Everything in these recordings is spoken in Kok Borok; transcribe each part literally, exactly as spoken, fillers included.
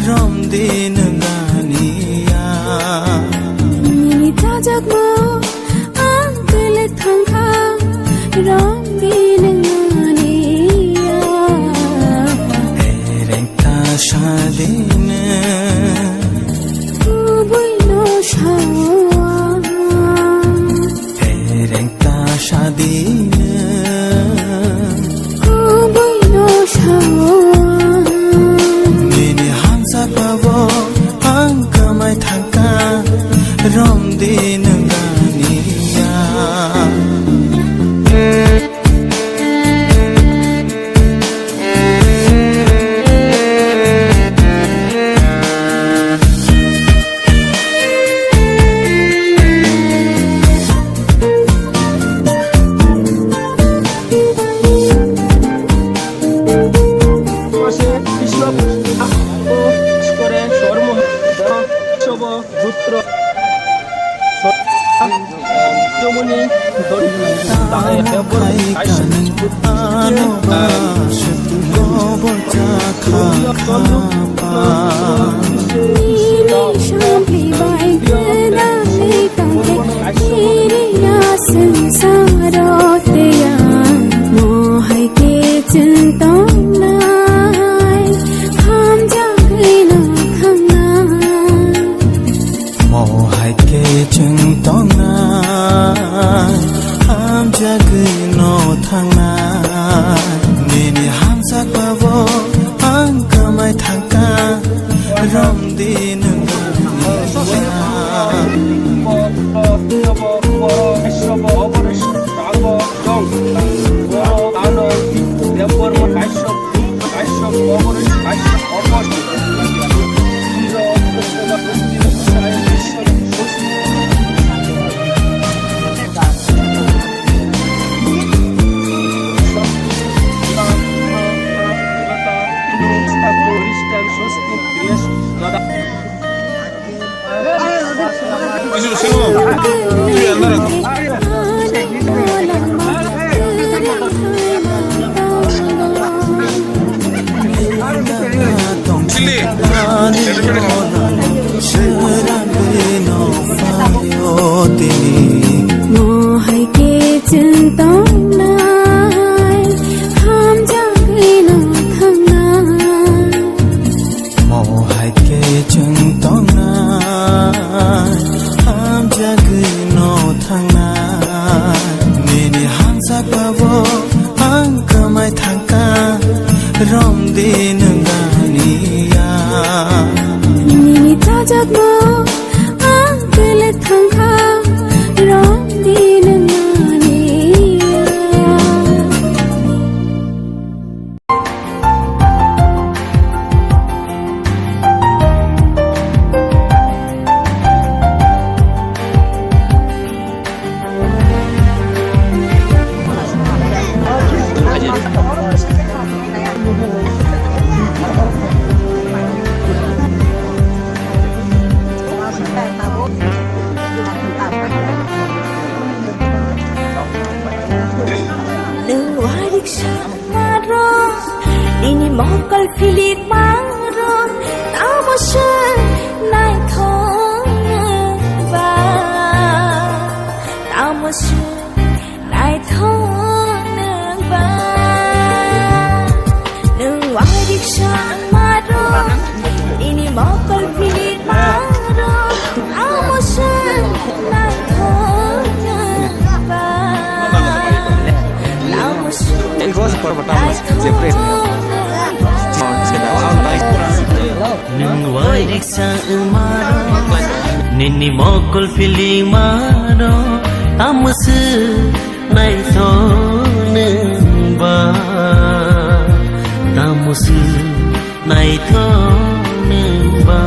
Romdi nungani ya. Nini chajakmo ang kele thangkha. Romdi nungani ya. Ereng ta sadine. Kubui no sawa. Ereng ta sadine. Kubui no sawa. Nini hamjakmao ang kwmai thangkha, romdi nungani ya. Mohai khe chwng tongnai, hamjagwi no thangnai. Nini hamjakmao ang kwmai thangkha, romdi nungani ya. Mohai khe chwng tongnai, hamjagwi no thangnai. Mohai khe chwng tongnai, hamjagwi no thangnai. Nini hamjakmao ang kwmai thangkha, romdi nungani ya. Nini chajakmao ang kele thangkha, romdi nungani ya. Nwng uairiksa maro, nini mokol philik maro, tamo se naithok nwng ba, tamo se naithok nwng ba. Nwng uairiksa maro, nini mokol philik maro, amo se naithok nwng ba. Amo se naithok nwng ba. Nwng uairiksa maro, nini mokol philik maro, tamo se naithok nwng ba, tamo se naithok nwng ba.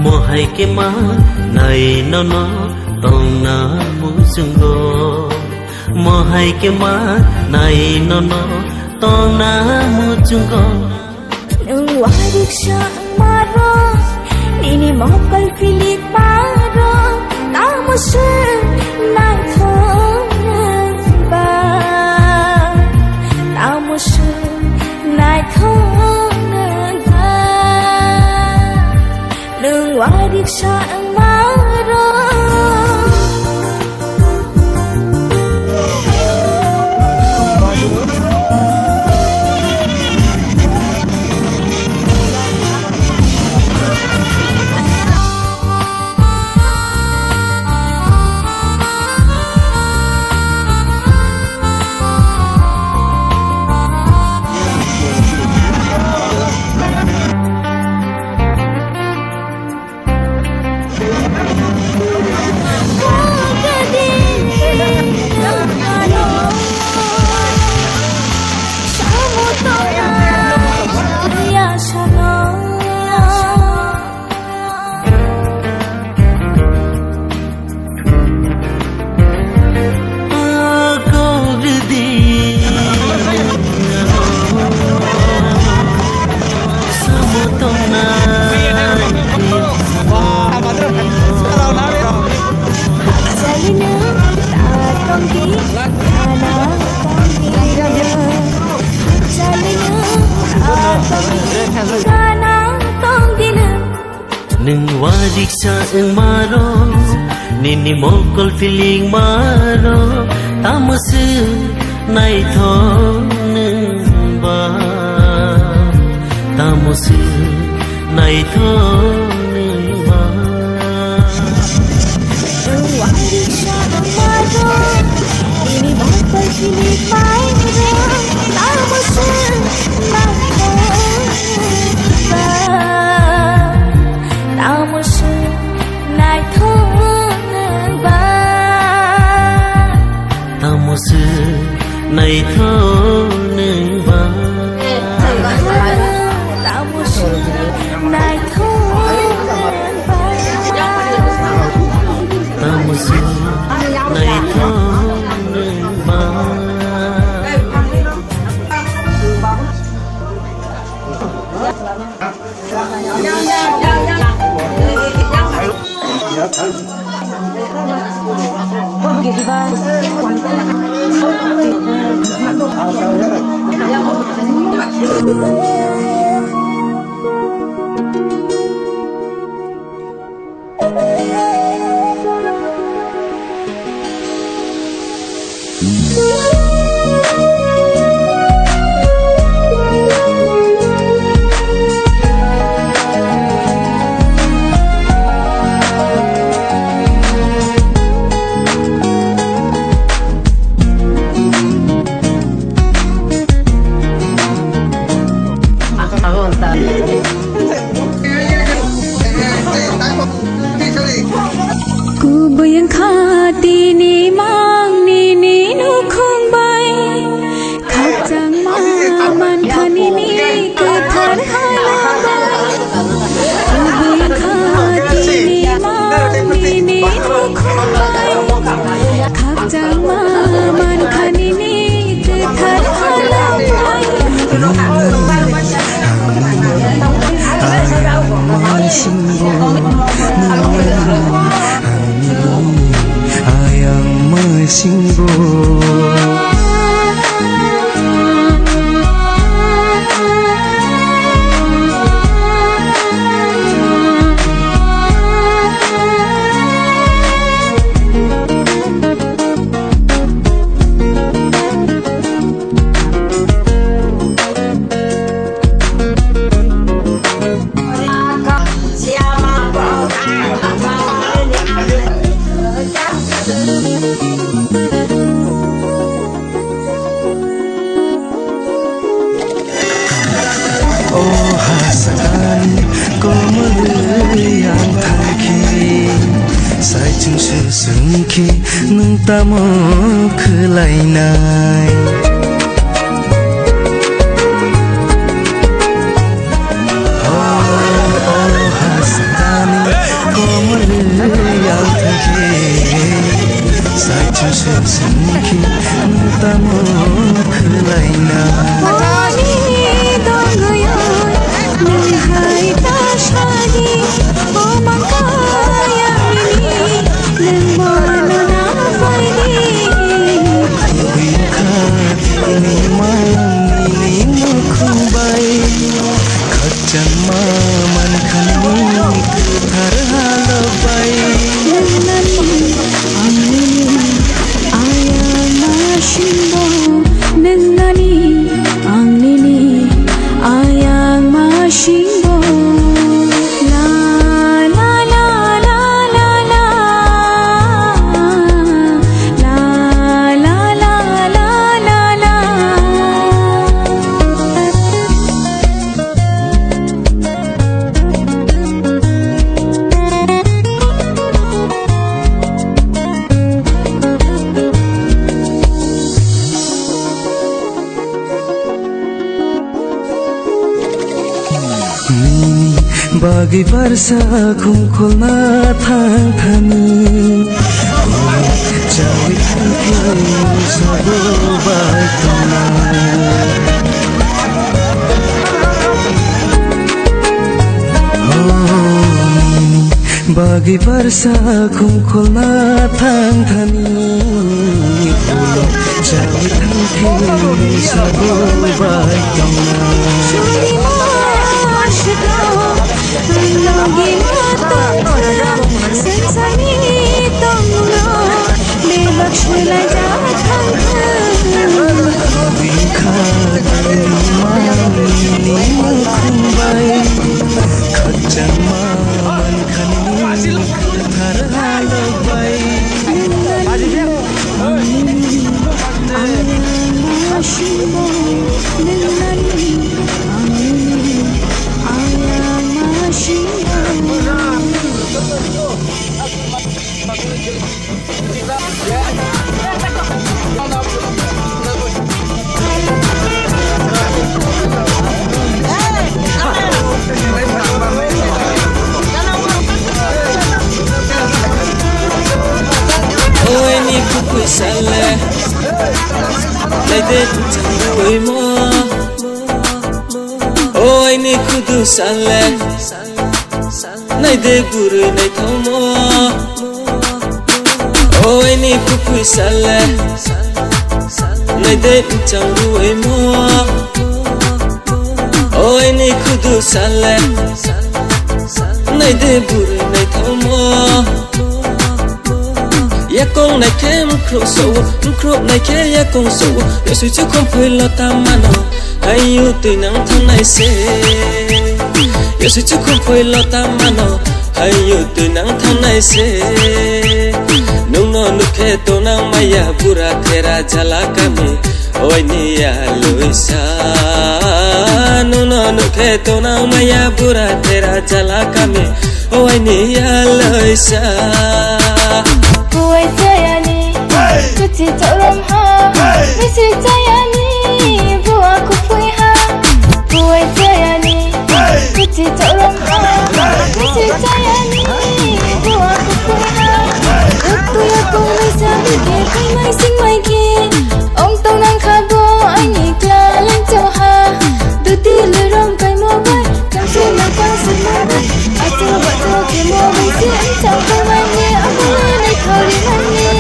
Mohai khe ma nai nono tongna muchungo. Mohai khe ma nai nono tongna muchungo. Nwng wariksa maro, nini mokol philik maro, tamo se naithok nwng ba, tamo se naithok nwng ba. Nwng wariksa wngma rw. Nwng wariksa wngmaro, nini mokol philik maro, tamo se naithok nwng ba, tamo se naithok nwng ba. Nwng wariksa wngmaro, nini mokol philik maro, tamo se naithok nwng ba. Tamo se naithok nwng ba. Tamo se naithok nwng ba. Tamo se naithok nwng ba. Tamo se naithok nwng ba. Kubui wngkha tini mang nini nukhung bai. Khakchangma mankha nini kwthar hala bai. Kubui wngkha tini mang nini nukhung bai. Khakchangma mankha nini kwthar hala bai. Ayang mesingo. O hasani komorwi ang thangkhe, saichung se swngkhe nwng tamo khwlainai? O, o hasani Sengkhe tamo khwlaina. Ani dongyo nwng hai ta sadi, o mangkaya mini nwng bono na phaidi. Wngkha nini mang nini mukhung bai. Khakchangma mankha nini kwthar halok bai. Nwng nani, ang nini, ayang masingbo. Nwng nani, ang nini, ayang masingbo. La, la, la, la, la, la. La, la, la, la, la, la. Nini bagwi barsa khum kholna thang thani. Chawi thangkhe sabo bai tongna. Oh, nini bagwi barsa khum kholna thang thani. Chawi thangkhe sabo bai tongna. Oi ni kukui sale, naide changui mo. Oi ni kudu sale, naide guru naithomo. Oi ni kukui sale, naide changui mo. Oi ni kudu sale, naide buru naithomo. Yakong naikhe mkhro so, mkhro naikhe yakong so. Yasui chukhum phoilo ta mano, hayu twi nang thangnai se. Yasui chukhum phoilo ta mano, hayu twi nang thangnai se. Nungno nukhe tonang maya bura thera jala kami. Oini ya luisa, nuno nukhe tonang maya bura thera jala kami. Oini ya luisa. Buai chayani, kuchi chorom ha. Misi chayani, bua kupui ha. Buai chayani, kuchi chorom ha. Misi chayani, bua kupui ha. Utu ya kung misa bige kai mai sing mai ke. Ong tong nang kha bo ani kla leng cho ha. Duti le rom kai mo bai, kam se na pa se mo bai. Acho ba cho ke mo bai se ang chang kai mai ne, amo le ne khori mai ne.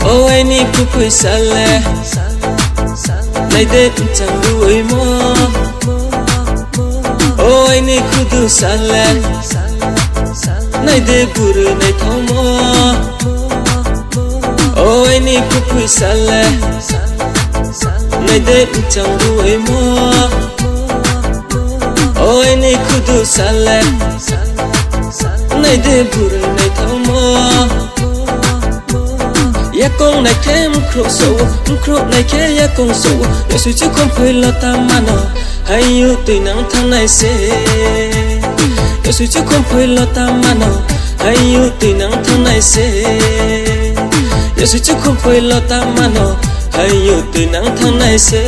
Oini kukui sale, naide changui mo. Oini kudu sale, naide guru naithomo. Aini khupui sale, naide bwchang ruwi mo. O aini khudu sale, naide bwrwi naithok mo. Yakung naikhe mkhro so, mkhro naikhe yakung so. Yasui chukhum pui lota mano, hayu twi nang thangnai se. Yasui chukhum pui lota mano, hayu twi nang thangnai se. Yasui chukhum pui lota mano, hayu twi nang thangnai se.